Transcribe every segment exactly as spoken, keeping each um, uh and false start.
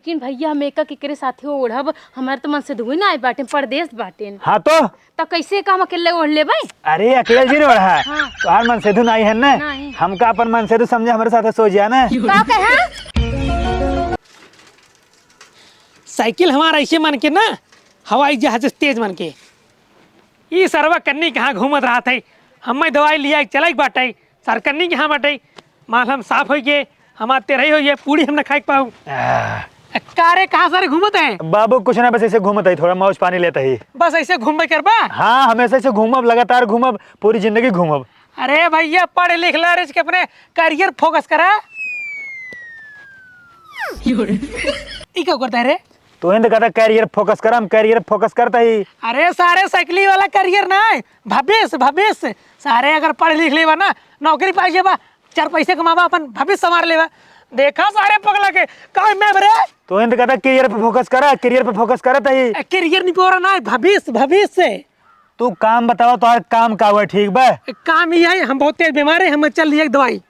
लेकिन भइया, हम एका केकरे साथे ओढ़ब? हमार तो मनसेधुए ना आए बाटेन, परदेस बाटेन। हाँ तो? त कैसे का हम अकेले ओढ़ लेबै? अरे, अकेले जी ओढ़ा। हाँ। तोहार मनसेधु नाई है ना? नहीं। हमका अपन मनसेधु समझे, हमरे साथे सो जा ना। का कहे? साइकिल हमार ऐसे मन के ना, हवाई जहाज से तेज मन के। ई सरवा कन्नी कहाँ घूमत रहत है? हम्मे दवाई लिया के चले के बाटे, सरकन्नी के यहाँ बाटे, माल हम साफ होइगे, हमार तेरही होइगे, पूड़ी हम न खाए के पाऊ। आह। का रे, कहाँ सारे घूमत है? बाबू, कुछ ना, बस ऐसे घूमत है, थोड़ा मौज पानी लेत ही। बस ऐसे घूमबे करबा? हाँ, हमेशा ऐसे घूमब, लगातार घूमब, पूरी जिंदगी घूमब। अरे भइया, पढ़ लिख ला रे, के अपने career focus करा। ई का करता है रे? तू ही तो कहता career focus कर, हम career focus करता ही। अरे सारे, साइकिली वाला career ना है, भविष्य, भविष्य। सारे अगर पढ़ लिख लेबा ना, नौकरी पाई जेबा, चार पैसे कमाबा, अपन भविष्य संवार लेबा। देखा सारे पगला के, का मैं रे? तू ही तो कहता career पे focus करा, career पे focus करता ही। ए, career नहीं बोरा ना है, भविष्य, भविष्य। तू काम बतावा, तोहार काम का हुआ, ठीक बा? काम ई है, हम बहुत तेज बीमार है, हम चल लिए एक दवाई।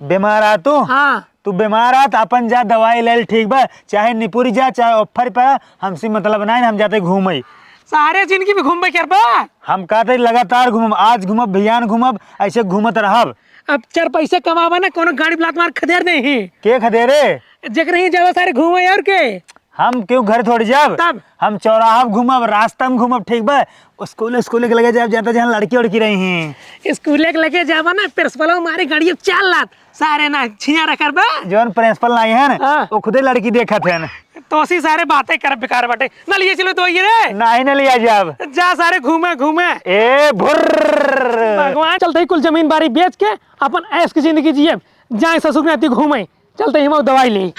बीमार आ तू? हाँ। तू बीमार आ त अपन जा दवाई ले ले, ठीक बा? चाहे निपुरी जा, चाहे ऑफर पर, हमसे मतलब ना है, हम जाते घूमे। सारे जिंदगी में घूमबे करबा? हम कहते लगातार घूमब, आज घूमब, बिहान घूमब, ऐसे घूमत रहब। अब चार पैसे कमाबा ना, कोनो गाड़ी लात मार खदेर नहीं। के खदेरे? जेकरे ही जावा सारे घूमे और के? हम क्यों घर थोड़ी जाब? तब? हम चौराहा पे घूमब, रास्ता में घूमब, ठीक बा? स्कूल, स्कूल के लगे जाब, जाता जहाँ लड़की उड़की रही हैं। स्कूल के लगे जाबा ना, प्रिंसिपल मारे गाड़ी चाल लात, सारे ना छिया रखर बा। जौन प्रिंसिपल नहीं है ना, हाँ। वो खुदे लड़की देखत है ना। तो सी सारे बातें कर बेकार बाटे। ना लिए चलो तो ये रे। नहीं, ना लिया जाब। जा सारे घूमे, घूमे। ए भुर्र। भगवान चलते ही कुल जमीन बाड़ी बेच के अपन ऐश की जिंदगी जिए, जाए ससुर के नाती घूमे। चलते ही हम दवाई ले।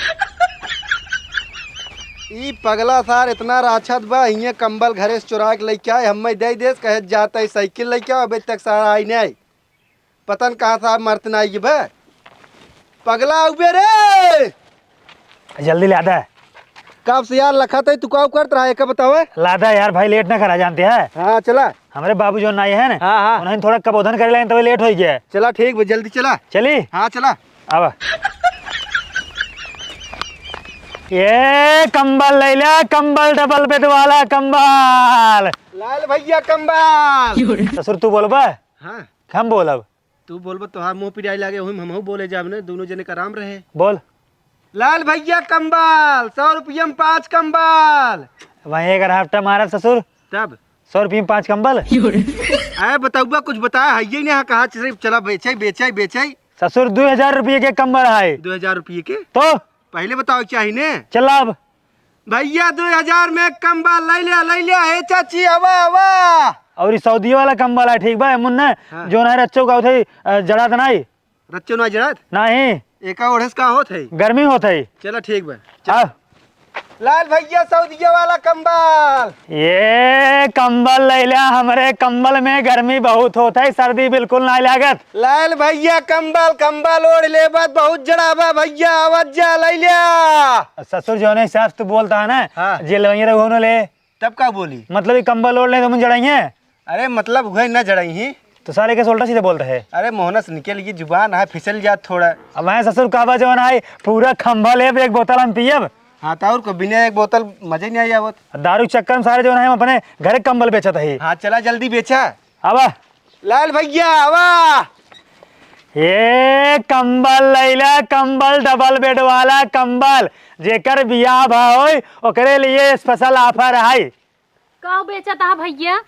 ई पगला सार इतना राछत बा, हिये कंबल घरे से चुरा के लेके आए, हम्मे दे देस, कहे जाता है साइकिल लेके आओ, अबे तक सारा आई नहीं। पता न कहाँ साहब मरत ना आई बे। पगला उबे रे। जल्दी ला दे। कब से यार लखत है, तू का करत रहा है, का बतावे? ला दे यार भाई, लेट ना करा जानते हैं। हाँ, चला। हमरे बाबू जो नाई है ना, हाँ, हाँ। उन्हें थोड़ा कबोधन करे लाइन, तबे लेट हो गया। चला, ठीक बा, जल्दी चला। चली? हाँ, चला। अब ये कंबल ले ले, कंबल, डबल बेड वाला कंबल। लाल भैया कंबल। ससुर, तू बोलबा? हाँ। हम बोलब? तू बोलबा, तोहार मुंह पिराई लागे, ओहिम हमहू बोले जाब ने, दोनों जने का आराम रहे। बोल। लाल भैया कंबल, सौ रुपया में पाँच कंबल। वहीं एक हफ्ता मारब ससुर। तब? सौ रुपया में पाँच कंबल। आए बतौबा, कुछ बताए, हइये नहीं, कहा सिर्फ चला बेचे, बेचे, बेचे। ससुर, दो हजार रुपये के कंबल है। दो हजार रुपये के? तो? पहले बताओ, चाही ने? चला अब। भैया, दो हजार में कंबल ले लिया, ले लिया। हे चाची, आवा, आवा। और ई सऊदी वाला कंबल है, ठीक बा, मुन्ना? हाँ। जो ना रच्चो का उठे, अ, जड़ा त नाई। रच्चो ना जड़ात? नहीं। एका ओढ़े से का होत है? गर्मी होत है। चला, ठीक बा। हाँ। लाल भैया, सऊदिया वाला कंबल। ये कंबल ले लिया, हमरे कंबल में गर्मी बहुत होत है, सर्दी बिल्कुल ना लागत। लाल भैया कंबल, कंबल ओढ़ लेबत, बहुत जड़ाबा भैया, आवत जा, ले लिया। ससुर, जौने हिसाब से तू बोलता है ना, हाँ। जे लवैया रहो ना ले। तब का बोली? मतलब, ये कंबल ओढ़ ले तो हम जड़ाइए। अरे, मतलब, वह न जड़ाई ही। तो सारे कैसे उल्टा सीधा बोलता है? अरे, मोहनस निकल गई, जुबान है, फिसल जात थोड़ा। अब मैं ससुर कहबा जौन आई, पूरा खंभा लेब, एक बोतल हम पियब। हाँ, तो और को बिना एक बोतल मजे नहीं आई आवत। दारू के चक्कर में सारे जौन है, हम अपने घर के कंबल बेचत ही। हाँ, चला जल्दी बेचा। आवा। लाल भैया, आवा। ये कंबल लैला, कंबल, डबल बेड वाला कंबल, जेकर बियाह भा होई, ओकरे लिए स्पेशल ऑफर है। का बेचत हा भैया?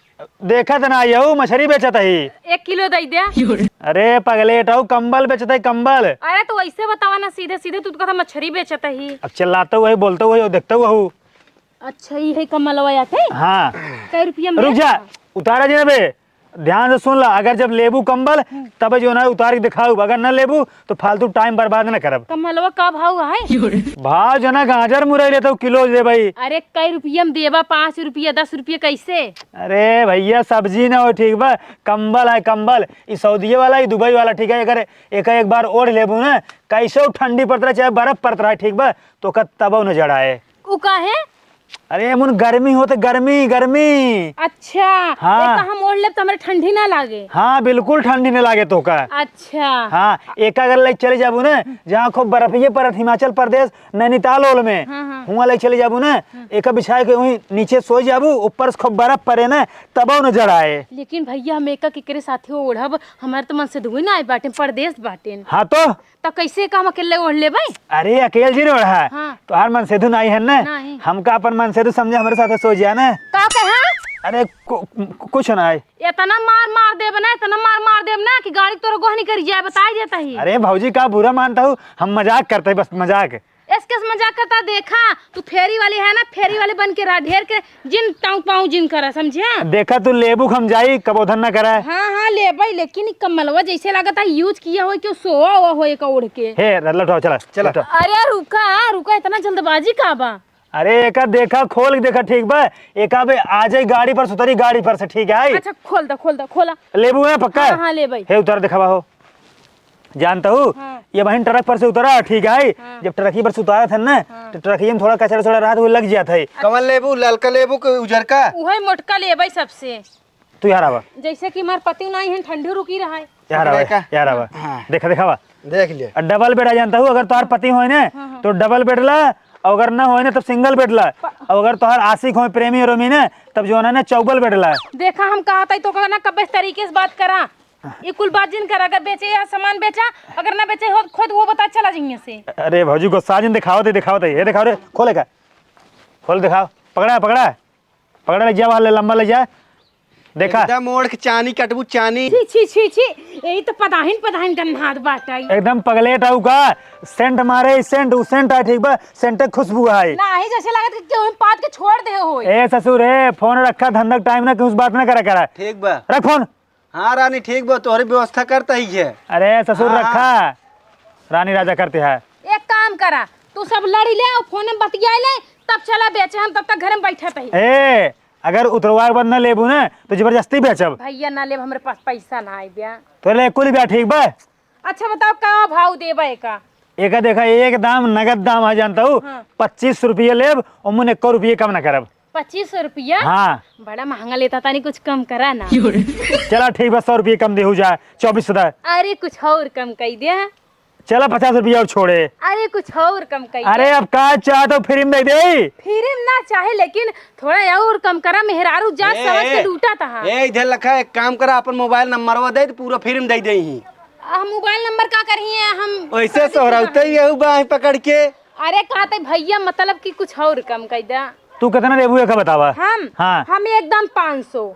देखत ना यहू मछरी बेचत ही। एक किलो दे दे। अरे पगलेट, हऊ कंबल बेचत है, कंबल। अरे तो वैसे बतावा ना, सीधे सीधे तू तो कहता मछरी बेचत ही। अब चिल्लाते हुए, बोलते हुए, देखते हुए। अच्छा, ई है कमलवा आटे? हाँ। कै रुपया में रुक जा, बेचत हा? उतारा जी ना बे, ध्यान से सुन ला, अगर जब लेबू कंबल, हम्म। तब जो ना उतार के दिखाऊ, अगर ना लेबू तो फालतू टाइम बर्बाद ना करब। कमलवा का भाव है? भाव जो ना गाजर मुरई लेते हो किलो दे भाई। अरे कै रुपया में देबा, पाँच रुपया, दस रुपया कैसे? अरे भैया सब्जी ना हो, ठीक बा, कंबल है कंबल, ई सऊदिये वाला, ई दुबई वाला, ठीक है, अगर एक, एक बार ओढ़ लेबू ना, कैसे ठंडी पड़त रहे चाहे बर्फ पड़त रहे, ठीक बा, तो का तबो न जड़ाए। उ काहे? अरे अमुन, गर्मी होत, गर्मी, गर्मी। अच्छा। हाँ। ए, तो हम ओढ़ लेब तो हमरे ठंडी ना लागे। हाँ, बिल्कुल ठंडी ना लागे तोका। अच्छा। हाँ, एका अगर लइ चले जाबू ना, जहाँ खूब बर्फिये पड़त, हिमाचल प्रदेश, नैनीताल ओल में, हाँ, हाँ। हुआँ लइ चले जाबू ना, हाँ। एका बिछाए के वहीं नीचे सो जाबू, ऊपर से खूब बर्फ पड़े ना, तबो न जड़ाए। लेकिन भइया, हम एका केकरे साथे ओढ़ब? हमार तो मनसेधुए ना आए बाटेन, परदेस बाटेन। हाँ तो? त कैसे का हम अकेले ओढ़ लेबै? अरे, अकेल जी न ओढ़ा। हाँ। तोहार मनसेधु नाई है ना? नाहीं। हमका अपन मनसेधु समझे, हमरे साथे सो जा ना। का कहा? अरे, कु-, कु-, कुछ ना है। इतना मार मार देब ना, इतना मार मार देब ना कि गाड़ी तोर गोहनी करी जाए, बताई देता ही। अरे भौजी, का बुरा मानता हूँ, हम मजाक करते हैं, बस मजाक। एसके से मजाक करता, देखा, तू फेरी वाली है ना, फेरी वाली बन के रहा, ढेर के जिन ताऊ पाऊ जिन करा, समझिया? देखा, तू लेबू हम जाई, कबो धन ना करा। हाँ, हाँ, लेबै, लेकिन ई कम्बलवा जैसे लागत है यूज किया होई, क्यों सोवा हुआ होई का ओढ़ के। हे, लौटाओ, चला, चला। लौटाओ। अरे रुका, रुका, इतना जल्दबाजी का बा? अरे एका देखा, खोल के देखा, ठीक बा? एका बे आ जाई गाड़ी पर से उतरी, गाड़ी पर से, ठीक है? अच्छा, खोल दा, खोल दा, खोला। लेबू है पक्का? हाँ, हाँ, लेबै। हे, उतार देखावा हो। जानता हूँ, हाँ। ये बहिन ट्रक पर से उतरा, ठीक है? हाँ। जब ट्रकी पर से उतारा था ना, हाँ। तो ट्रकिया में थोड़ा कचरा उचरा रहा, तो वो लग जाता है। कवन लेबू, ललका लेबू के उजरका? उहे मोटका लेबै सबसे। तू यहाँ आवा। जैसे कि हमार पति नाई है, ठंडी रुकी रहा है। यहाँ आवा, पकड़े का? यहाँ आवा। हाँ। देखा, देखावा। देख ले। और डबल बेड आ जानता हूँ, अगर तोहार पति होए ना, हाँ, हाँ। तो डबल बेड ला, और अगर ना होए ना, तब सिंगल बेड ला। प- और अगर तोहार आशिक होए, प्रेमी और रोमी ना, तब जो है ना, चौबल बेड ला। देखा, हम कहा था, तो कहना कब इस तरीके से बात करा। ये कुल बात जिन कर, अगर बेचे या सामान बेचा, अगर ना बेचे हो, खुद वो बता चला जाइए से। अरे भौजी, गुस्सा जिन दिखाओ दे, दिखाओ दे, ये दिखाओ रे, खोले का? खोल दिखाओ, पकड़ा, पकड़ा, पकड़ा, ले जा, वहाँ ले, लंबा ले जा, देखा। एकदम ओढ़ के चानी कटबू, चानी। छी, छी, छी, छी, यही तो पदाहिन, पदाहिन गन्हात बाटे। एकदम पगलेट आऊ का? सेंट मारे, सेंट, उ सेंट है, ठीक बा, सेंट के खुशबू है। नाही, जैसे लागत कि केहू पाद के छोड़ दे होई। ए ससुर, ए, फोन रखा, धंधा के टाइम ना, कुछ बात ना करा, करा। ठीक बा। रख फोन। हाँ रानी, ठीक बा, तोहरी व्यवस्था करता ही है। अरे ससुर, हाँ। रखा, रानी राजा करते हैं। एक काम करा, तू सब लड़ी ले और फोन में बतिया ले, तब चला बेचे, हम तब तक घर में बैठा तही। ए, अगर उतरवा के बाद न लेबू ना, तो जबरदस्ती बेचब। भैया ना लेब, हमरे पास पैसा ना आए ब्या। तो ले कुल ब्या, ठीक बा? अच्छा बताओ, का भाव देबा एका? एका देखा, एक दाम, नगद दाम है, जानता हूँ, हाँ। पच्चीस सौ रुपये लेब, और मुन एको रुपये कम ना करब। पच्चीस सौ रुपया? हाँ। बड़ा महंगा लेता, तनी कुछ कम करा ना। चला ठीक बा, सौ रुपये कम देहू जा, चौबीस सौ दा। अरे कुछ और कम कई दे। चला पचास रुपया और छोड़े। अरे कुछ और कम कई दे। अरे अब का चाहत हो, फ्री में दे दे? फ्री में ना चाहे, लेकिन थोड़ा और कम करा, मेहरारू जात ए, समझ के ए, लूटा तहा। ए, इधर लखा, एक काम करा, अपन मोबाइल नंबरवा दे, तो पूरा फ्री में दे दे ही। आ, मोबाइल नंबर का करही है हम? वैसे सोहराउते ही यहू बाह पकड़ के। अरे कहते भैया, मतलब कि कुछ और कम कई दे। तू कितना लेबू, एका बतावा। हम? हाँ। हम एकदम पाँच सौ।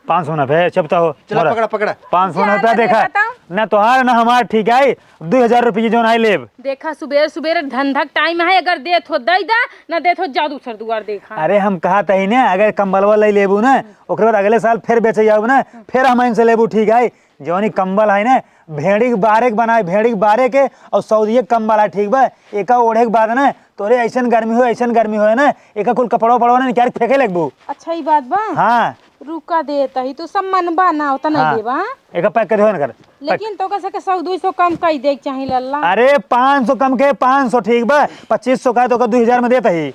पाँच सौ ना पे, चपता हो। चला, मोरा। पकड़ा, पकड़ा। पाँच सौ ना ज्यादा पे, देखा। बताओ। ना तोहार ना हमार, ठीक है, दुई हजार रुपये जौन है लेब। देखा, सुबेर सुबेर धंधा के टाइम है, अगर देत हो दे दा, ना देत हो जा दूसर दुआर देखा। अरे हम कहा तही ने, अगर कम्बलवा ले लेबू ना, ओकरे बाद अगले साल फिर बेचे जाबू ना, फिर हम इनसे लेबू, ठीक है। जौन ई कम्बल है ना, भेड़ी के बारे के बनाए, भेड़ी के बारे के, और सऊदिये के कम्बल है, ठीक बा? एका ओढ़े के बाद ना, तोरे ऐसन गर्मी हो, ऐसन गर्मी हो ना, एका कुल कपड़वा उपड़वा ना निकाल के फेंके लगबू। अच्छा, ई बात बा? हाँ। रुका देत ही, तू सब मनबा ना, उतना हाँ। देबा, हाँ? एका पैक कर दे ना कर। लेकिन तो कैसे के सौ दो सौ कम कई दे के चाही लल्ला। अरे पाँच सौ कम के, पाँच सौ ठीक बा, पच्चीस सौ का तो का दो हजार में देत ही।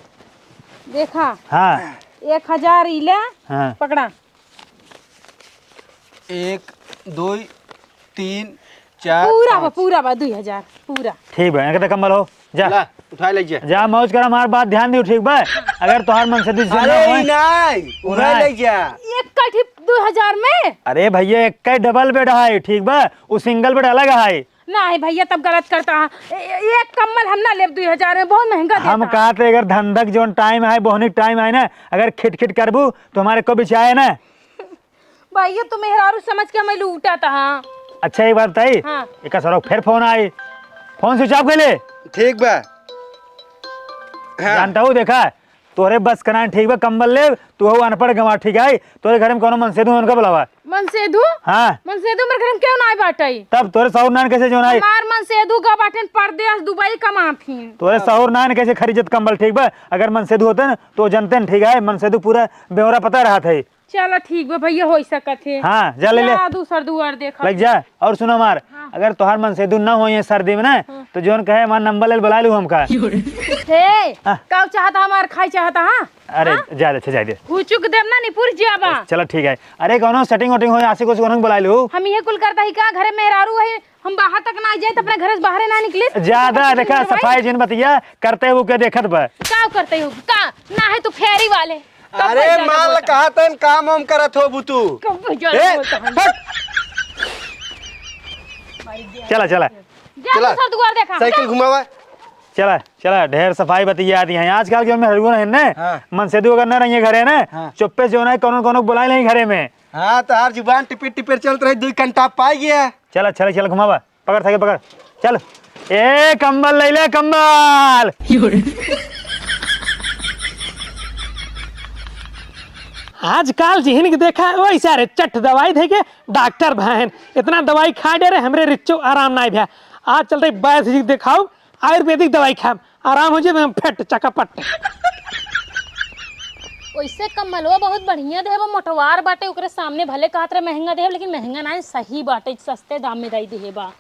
देखा। हाँ। एक हजार ई ले, हाँ। पकड़ा। एक, दो, तीन, चार, पूरा बा, पाँच। पूरा बा, दुई हजार, पूरा। ठीक बा, इनके तो कम्बल हो, जा। ला, उठा ले जा। जा, मौज कर, हमार बात ध्यान दियो, ठीक बा? अगर तोहार मन से दूसरे ना अरे, होए, ई नाई, उठा उठा ले जा। एक कठी दुई हजार में? अरे भैया, एक का डबल बेड है, ठीक बा? उ सिंगल बेड अलग है। नहीं भैया, तब गलत करता है। ए-, ए-, एक कम्बल हम ना लेब दुई हजार में, बहुत महंगा हम देता। कहते अगर धंधक जौन टाइम है, बोहनी टाइम है ना, अगर खिटखिट करबू, तो हमारे को बिचाए ना। भैया, तू मेहरारू समझ के हमें लूटा था, हाँ। अच्छा, एक बात बताई, हाँ। एका सड़क फिर फोन आई, फोन स्विच ऑफ कर ले। ठीक बा। हाँ। जानता हूँ, देखा, तोहरे बस के ना, ठीक बा, कम्बल लेब, तू हो अनपढ़ गंवार, ठीक है, तोहरे घर में कोनो मनसेधु उनका बुलावा। मनसेधु? हाँ। मनसेधु मेरे घर में क्यों ना आए बाटे? तब तोहरे सहुर नान कैसे जो ना आए? हमार मनसेधु गा बाटेन परदेस, दुबई कमाथिन। तोहरे सहुर नान कैसे खरीदत कम्बल, ठीक बा, अगर मनसेधु होते ना, तो जनते न, ठीक है, मनसेधु पूरा ब्यौरा पता रहत है। चला ठीक बा भइया, होइ सकत है। हाँ, जा ले ले। जा दूसर दुआर देखा। लग जा। और सुनो हमार, हाँ। अगर तोहार मनसेधु ना होइहैं सर्दी में ना, हाँ। तो जौन कहे हमार नंबर ले बुलाइ लू हमका। हे, हाँ। का चाहता हमार खाइ चाहता, हाँ? अरे, हाँ? जाए दे, अच्छा, जाए दे। हुचुक देब ना, निपुर जियाबा। चला ठीक है। अरे, कौनो setting वटिंग होइ, आशिक उशिक उन्हन बुलाइ लू। हम इहे कुल करता ही का, घरे मेहरारू है, हम बाहर तक ना जाए, तो अपने घर से बाहरे ना निकले। ज्यादा देखा, सफाई जिन बतिया, करते हो के देखत बा। का करते हो? का? ना है तू फेरी वाले। कब अरे, पैसा माल बोलता? कहा तन काम वाम करत हो बुतू। कब पैसा ए, बोलता है? हट। चला, चला। जा चला। दूसर दुआर देखा। साइकिल घुमावा। चला, चला, ढेर सफाई बतिया दी हैं। आजकल के मेहरुआ है ने, हाँ। मनसेधु अगर न रहिए घरे ने, हाँ। चुप्पे से होना है, कौनो, कौनो बुलाए नहीं घरे में। हाँ, तोहार जुबान टिपिर टिपिर चलत रही, दुई कंटा पाई गया। चला, चला, चला, घुमावा। पकड़, साइकिल पकड़। चल। ए, कंबल ले ले, कंबल। आजकल जिहिन के देखा, वही सारे चट दवाई दे के डॉक्टर भाइन। इतना दवाई खा डरे, हमरे रिच्चो आराम नाई भ्या। आज चलते वैद्य जी देखाओ, आयुर्वेदिक दवाई खाम, आराम हो जाए, एकदम फिट चकापट। ओइसे कम्बलवा बहुत बढ़िया देहे बा, मोटवार बाटे, ओकरे सामने भले कहत रहे महंगा देहे, लेकिन महंगा नाई, सही बाटे, सस्ते दाम में दई देहे बा।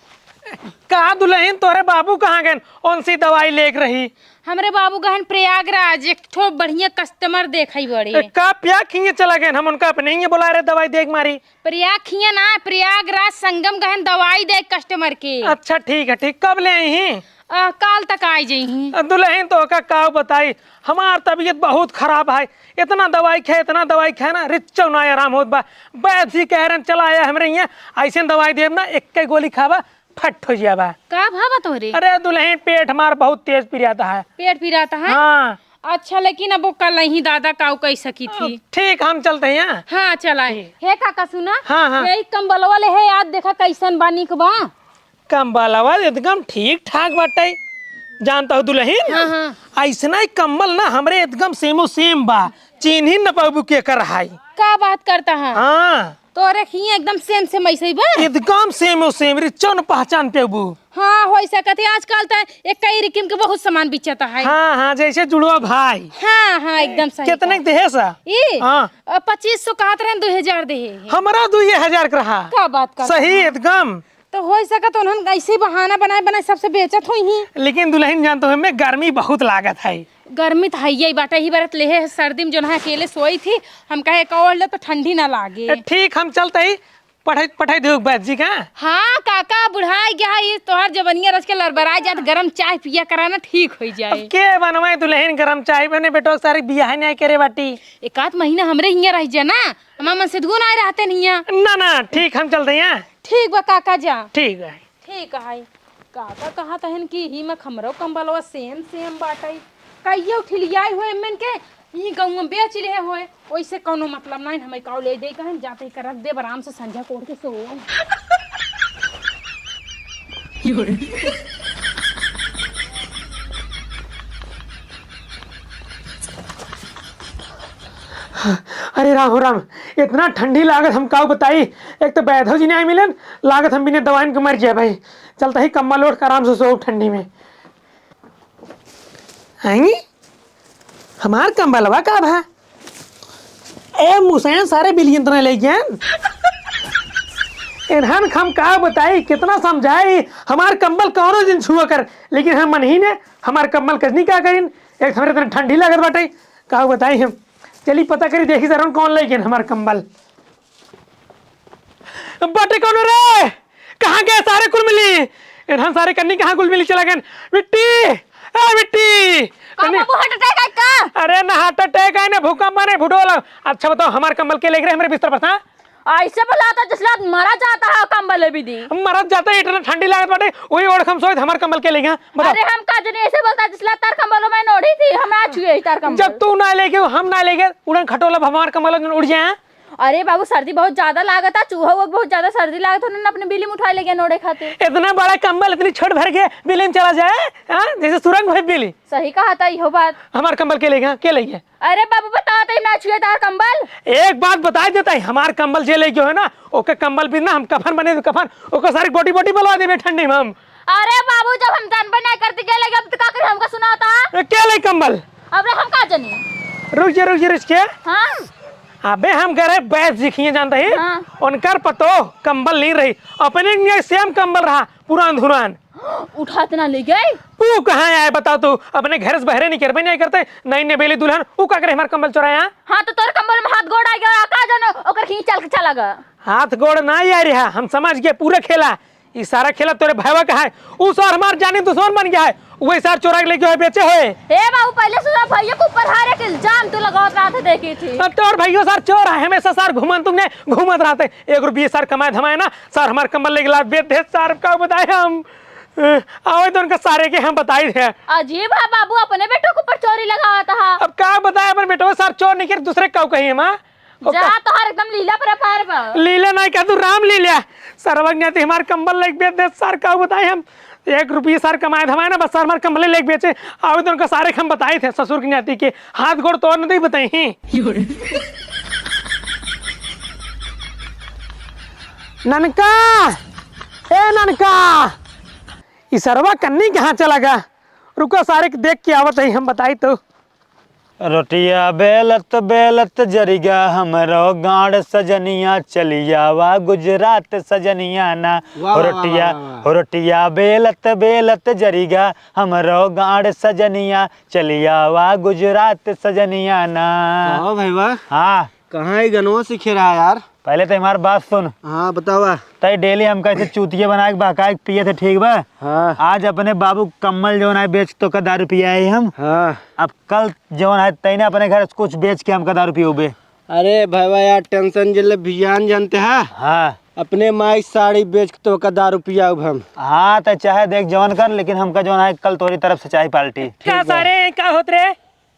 का दुलहिन, तोरे बाबू कहाँ गएन? ओनसी दवाई लेक रही। हमरे बाबू गहन प्रयागराज, एक ठो बढ़िया customer देखई बड़े। ए, का पिया खिए चला गएन? हम उनका अपने ही बोलाए रहे दवाई देक मारी। प्रयाग खिया ना, प्रयागराज संगम गहन दवाई दे customer के। अच्छा, ठीक है, ठीक। कब ले आई ही? आ, काल तक आई जइही। आ, दुलहिन, तोहका का बताई, हमार तबीयत बहुत खराब है। इतना दवाई खाए, इतना दवाई खाए ना, रिच्चो ना आराम होत बा। वैद्य जी कह रहे हैं, "चला आया हमरे हियाँ, ऐसे दवाई देब ना, एक गोली खाबा, फट हो जाबा।" का भा बा तोहरे? अरे दुलहिन, पेट हमार बहुत तेज पिराता है। पेट पिराता है? हाँ। अच्छा, लेकिन अब वो कल ही दादा काऊ कह सकी थी। ठीक, हम चलते हैं। हाँ, चला। ठीक। हे काका, सुना? हाँ, हाँ। यही कम्बलवा ले है, आज देखा कैसन बा, निक बा। कम्बलवा एकदम ठीक ठाक बाटे। जानता हो दुलहिन? हाँ, हाँ। ऐसना ही कम्बल ना हमरे एकदम same ओ same बा, चिन्ही न पाबू केकर है। का बात करता है? हाँ। तोरे खिया एकदम same same ऐसे ही बा? एकदम same ओ same, रिच्चो न पहचान पेबू। हाँ, होइ सकत है। आजकल त एक कई रिकिम के बहुत सामान बिचता है। हाँ, हाँ, जैसे जुड़वा भाई। हाँ, हाँ, एकदम सही कितने कहा। देहे सा? ई? हाँ। अ, पच्चीस सौ कहत रहे, दुई हजार देहे है। हमरा दुई हजार के रहा। का बात करता सही है? एकदम। तो होइ सकत उन्हन ऐसे ही बहाना बनाए बनाए सबसे बेचत होइहीं। लेकिन दुलहिन जानत हो, हमें गर्मी बहुत लागत है। गर्मी तो हइये बाटे, ही बरत लेहे है सर्दी में, जौन है अकेले सोई थी, हम कहे एक ओढ़ ले तो ठंडी ना लागे। ए, ठीक, हम चलते ही पठाई, पठाई देउ बैद जी का। हाँ काका, बुढ़ाई गया है, ये तोहर जबनिया रच के लरबराए जात, गरम चाय पिया करा ना, ठीक होई जाए। अब के बनवाए दुलहिन गरम चाय, बने बेटो सारी बियाह नहीं करे बाटी। एक आध महीना हमरे हियाँ रह जा ना, हमार मन से दुगुन आए रहते नहीं है। ना, ना, ठीक, हम चलते हैं। ठीक बा काका, जा। ठीक है। ठीक है। काका कहत हन कि ही में हमरो कम्बलवा same same बाटइ। कहियो ठिलियाई होए एमन के, ई गउँ में बेच लेहे होए। ओइसे कउनो मतलब नाहीं, हमें काऊ ले दे कहन, जाते ही कर रख देब आराम से, संझा कोड़ के सो। अरे राम हो राम, इतना ठंडी लागत, हम काऊ बताई। एक तो बैधो जी नाहीं मिलन, लागत हम बिना दवाइन के मर जाए भाई। चलता ही कम्बल ओढ़ के आराम से सोओ ठंडी में। हैं? हमार कम्बलवा का भा? ए मुसैन, सारे बिलियन तना ले गए। इन्हन हम का बताई, कितना समझाई, हमार कम्बल कउनो दिन छुआ कर, लेकिन हम मनही ने, हमार कम्बल कजनी का करिन, एक हमरे इतना ठंडी लागत बाटे, का बताई हम। चली पता करी, देखी जरा कौन ले गए हमार कम्बल। बटे कौन रे? कहाँ गए सारे कुल मिली? इन्हन सारे कन्नी कहाँ कुल मिली चला गए? बिट्टी, ए बिट्टी, का कन्नी। बाबू, heart attack है का? अरे ना heart attack है ना भूकंप है ना फुटबॉल। अच्छा बताओ, हमार कम्बल के लेके रहे हमरे बिस्तर पर था? ऐसे बुलाता जसला मरा जाता है कम्बल भी दी। मरत जाता है, इतना ठंडी लागत बाटे, वही ओढ़ हम सोए, हमार कम्बल के लेके, हाँ, बताओ। अरे हम का जनी ऐसे बोलता जसला तार कम्बल में ओढ़ी थी, हम ना छुए तार कम्बल। जब तू ना लेके, हम ना लेके, उड़न खटोला हमार कम्बल उड़ जाए। अरे बाबू, सर्दी बहुत ज्यादा लागत है, चूहा हुआ बहुत ज्यादा सर्दी लागत है, उन्होंने अपने बिली में उठा ले गया नोड़े खातिर। इतना बड़ा कम्बल इतनी छोट भर के बिली में चला जाए, हाँ? जैसे सुरंग भर बिली। सही कहा था इहो बात। हमार कम्बल के लेगा? के लेगा? अरे बाबू, बताओ तो, ना छुए तार कम्बल। एक बात बता देता है, हमार कम्बल जे लेके हो ना, ओके कम्बल भी ना, हम कफन बने कफन, ओके सारी body body बलवा देबे ठंडी में हम। अरे बाबू, जब हम जानबे नहीं करती के लेके, अब तो का करी, हमका सुनाओ तो। ए, के ले कम्बल? अब रे हम का जानी। रुक जे, रुक जे, रुक के। हाँ। अबे हम गए रहे बैस जी खिए जानत ही। हाँ। उनकर पतोह कंबल लीन रही, अपने नियर सेम कंबल रहा, पुरान धुरान। उठा त ना ले गए? तू कहाँ आए बताओ तू? अपने घर से बहरे निकरबे नहीं करते, नई नवेली दुल्हन, ऊ का करे हमार कंबल चोराया? हाँ, तो तोर कंबल में हाथ गोड़ आ गया, का जानो, ओकर खींच चल के चला गया। हाथ गोड़ ना यार, हम समझ गए पूरा खेला। ई सारा खेला तोरे भैया का है। ऊ सार हमार जानी दुश्मन बन गया है। वही सार चोरा के लेके होए बेचे होए। ए बाबू, पहले से तो भैया के ऊपर हर एक इल्जाम तू लगावत रहत है, देखी थी। अब तोर भैया सार चोर है, हमेशा सार घूमन तुमने घूमत रहते। एक रुपये सार कमाए धमाए ना, सार हमार कंबल लेके लात बेच दे, सार का बताए हम। अ, आवे तो उनका सारे के हम बताई थे। अजीब है बाबू, अपने बेटों के ऊपर चोरी लगावत है। अब का बताए, अपन बेटवा सार चोर नहीं कर, दूसरे का कही हम, हाँ? जा, तोहार एकदम लीला पर पार बा। लीला नहीं कह तू, राम लीला। सरवा के नाती हमार कंबल लेके बेच दे, सार का बताए हम। एक रुपये सार कमाए धमाए ना, बस सार हमार कंबल लेके बेचे। आवे तो उनका सारे हम बताई थे, ससुर के नाती के हाथ गोड़ तोड़ नहीं बताई ही। ननका, ए ननका, ई सरवा कन्नी कहाँ चला गा? रुको, सारे के देख के आवत है, हम बताई तो। रोटिया बेलत बेलत जरिगा हमरो गाड़ सजनिया, चलिया वा गुजरात सजनिया ना। वाह, वाह, रोटिया, वाह, वाह। रोटिया बेलत बेलत जरिगा हमरो गाड़ सजनिया, चलिया वा गुजरात सजनिया ना। वाह भाई वाह। हाँ। कहाँ ई गनवा सीखे रहा यार? पहले तो हमार बात सुन। हाँ, बतावा। तै डेली हमका ऐसे चूतिया बना के बहका के पिए थे, ठीक बा? हाँ। आज अपने बाबू कम्मल जौन है बेच के तोका दारू पियाए हम। हाँ। अब कल जौन है तैने अपने घर से कुछ बेच के हमका दारू पियोबे। अरे भैया यार, टेंशन जे ले भियान जानते हैं? हाँ। अपने माई साड़ी बेच के तोका दारू पियाउब हम। हाँ, तो चाहे देख जौन कर, लेकिन हमका जौन है कल तोरी तरफ से चाही पार्टी। का सारे, का होत रे?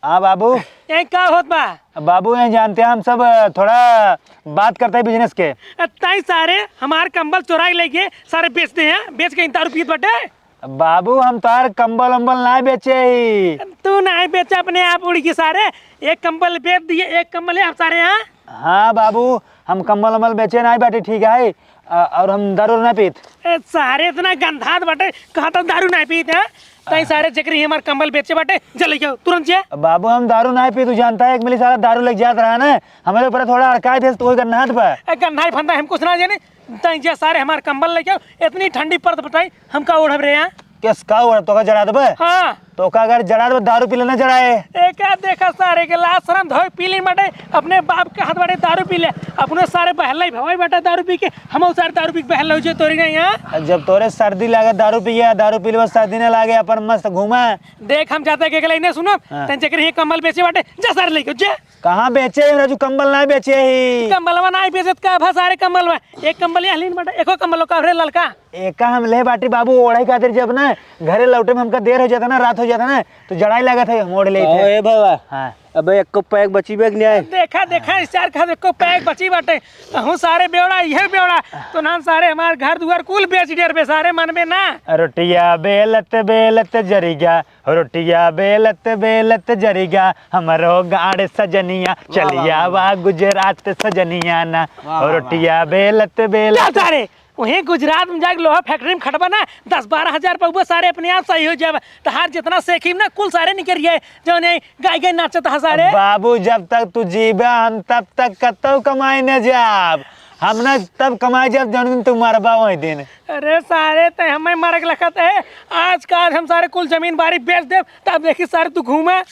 हाँ बाबू। यहीं का होत बा? बाबू, यहीं जानते हैं हम सब, थोड़ा बात करते हैं बिजनेस के। ताई सारे हमार कंबल चोरा के लेके सारे बेच दे हैं, बेच के दारू पीत बटे। बाबू, हम तोहार कंबल उम्बल ना बेचे ही। तू ना बेचे, अपने आप उड़ के सारे एक कंबल बेच दिए, एक कंबल है आप सारे यहाँ। हाँ बाबू, हम कंबल उम्बल बेचे ना बाटे, ठीक है। अ, और हम दारू ना पीत। ए, सारे इतना गंधात बाटे, कहा तो दारू ना पीत है। ताई सारे जेकरी हमार कंबल बेचे बाटे, जा लेके आओ, तुरंत जा। बाबू, हम दारू ना पीत, तू जानता है, एक मिली सारा दारू लेके जात रहा ना, हमारे ऊपर थोड़ा अड़काए थे, तो कोई गंधात बा। ए, गंधाई फंदा हम कुछ ना जाने, ताई जा सारे हमार कंबल लेके आओ, इतनी ठंडी पड़त बताई, हम का ओढ़ब रे यहाँ? केस का ओढ़ब, तोका जड़ा देबे? हाँ। तोका अगर जड़ा देबे, दारू पी लेना जड़ाए। एका देखा सारे के लाज शरम धोए पी ली बाटे, अपने बाप के हाथ बाटे दारू पी ले, अपने सारे बहल नहीं भवाई बाटे दारू पी के, हम सारे दारू पी के बहल हो जे तोरी नहीं यहाँ। जब तोरे सर्दी लागे दारू पिए, दारू पी लेबे सर्दी ना लागे, अपन मस्त घूमे। देख हम जाते के अकेले नहीं सुनो, हाँ। तन जेकर ही कंबल बेचे बाटे, जा सारे लेके जा। कहाँ बेचे ही राजू, कंबल ना बेचे ही। कंबलवा ना बेचत का भा सारे कंबलवा, एक कंबल या लीन बाटे, एको कंबल का रे ललका। एका हम ले बाटी बाबू ओढ़े खातिर, जब ना घरे लौटे में हमका देर हो जाता ना, रात हो जाता ना, तो जड़ाई लागत है, हम ओढ़ लेते हैं। ए बाबा। हाँ। अबे एको पैक बची बैग नहीं आए। देखा, देखा, इस यार का एको पैक बची बाटे। तहूँ सारे बेवड़ा, इहे बेवड़ा। तो नाम सारे हमार घर दुआर कुल बेच डेर बे, सारे मन में ना। रोटिया बेलत बेलत जरिगा, रोटिया बेलत बेलत जरिगा, हमरो गाड़ सजनिया, वाह, वाह, चलिया वाह, वाह। वा गुजरात सजनिया ना। वाह, वाह, वाह। रोटिया बेलत बेलत चल सारे, वहीं गुजरात में जाके लोहा फैक्ट्री में खटबा ना, दस बारह हजार पउबा सारे, अपने आप सही हो जाबा। तहार जितना सेखीम ना, कुल सारे निकल गए, जौन गाय गाय नाचत हा सारे। बाबू, जब तक तू जीबे हम तब तक कतौ कमाए न जाब। हम ना तब कमाए जाब जौन दिन तू मरबा वही दिन। अरे सारे, ते हमें मरक लखत है। आज का आज हम सारे कुल जमीन बारी बेच देब, तब देखी सारे तू घूमे।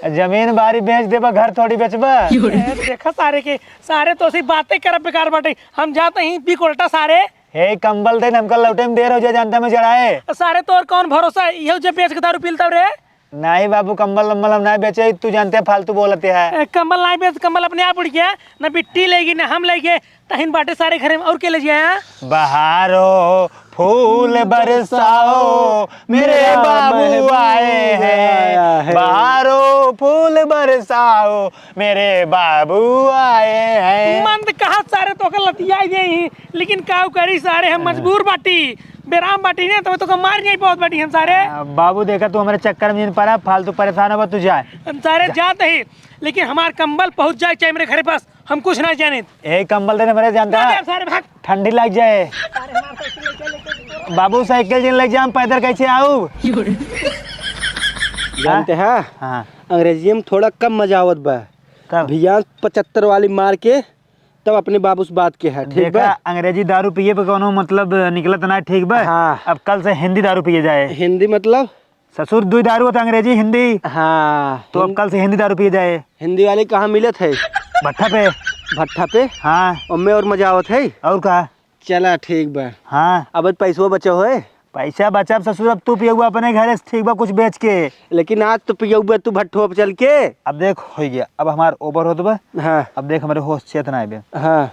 जमीन बारी बेच देबा, घर थोड़ी बेचबा। ए, देखा सारे के, सारे तो ऐसी बातें करब बेकार बाटे। हम जाते ही पी कोल्टा सारे। हे कंबल दे, हमका लौटे में देर हो जाए, जानता मैं जड़ाए। सारे तोर कौन भरोसा, इहो जे बेच के दारू पी लेता रे? नहीं बाबू, कंबल लम्बल हम नहीं बेचे, तू जानते फालतू बोलते हैं। ए, कंबल नहीं बेच, कंबल अपने आप उड़ गया, ना बिट्टी लेगी ना हम लेंगे। तहिन बाटे सारे घरे में, और के ले जाए? बहारो फूल बरसाओ, मेरे बाबू आए हैं। बहारो फूल बरसाओ, मेरे बाबू आए हैं। मन तो कहा सारे तोके लतियाई दे ही, लेकिन काऊ करी सारे, हम मजबूर बाटी, बेराम बाटी ने, तो तोके मार नहीं बहुत बाटी हम सारे। आ, बाबू देखा, तू हमारे चक्कर में जिन पड़ा, फालतू परेशान हो तू जाए। हम सारे जाते ही, लेकिन हमार कंबल पहुंच जाए चाहे मेरे घरे पास। हम कुछ ना जाने। ए, कंबल देने मरे जानता ना है? दे, सारे भाग। ठंडी लग जाए। बाबू, साइकिल जिन लग जाए, हम पैदल कैसे आऊ? जानते हैं? हाँ। अंग्रेजी में थोड़ा कम मजा आवत बा। तब? भियान पचहत्तर वाली मार के तब अपने बाबू से बात के है, ठीक देखा, बा? अंग्रेजी दारू पिए पे कौनो मतलब निकलत ना, ठीक बा? हाँ। अब कल से हिंदी दारू पिए जाए। हिंदी मतलब? ससुर, दुई दारू होता, अंग्रेजी, हिंदी। हाँ, तो अब हिंद- कल से हिंदी दारू पिए जाए। हिंदी वाली कहाँ मिलत है? भट्ठा पे। भट्ठा पे? हाँ। ओमे और मजा आवत है। और का? चला, ठीक बा। हाँ। अब पैसवा बचा होए? पैसा बचा, अब ससुर, अब तू पियउबा अपने घरे से, ठीक बा, कुछ बेच के। लेकिन आज तो पियउबा तू भट्ठो पे चल के। अब देख, हो गया, अब हमार ओवर होत बा। हाँ। अब देख, हमारे होश चेत ना आवे। हाँ।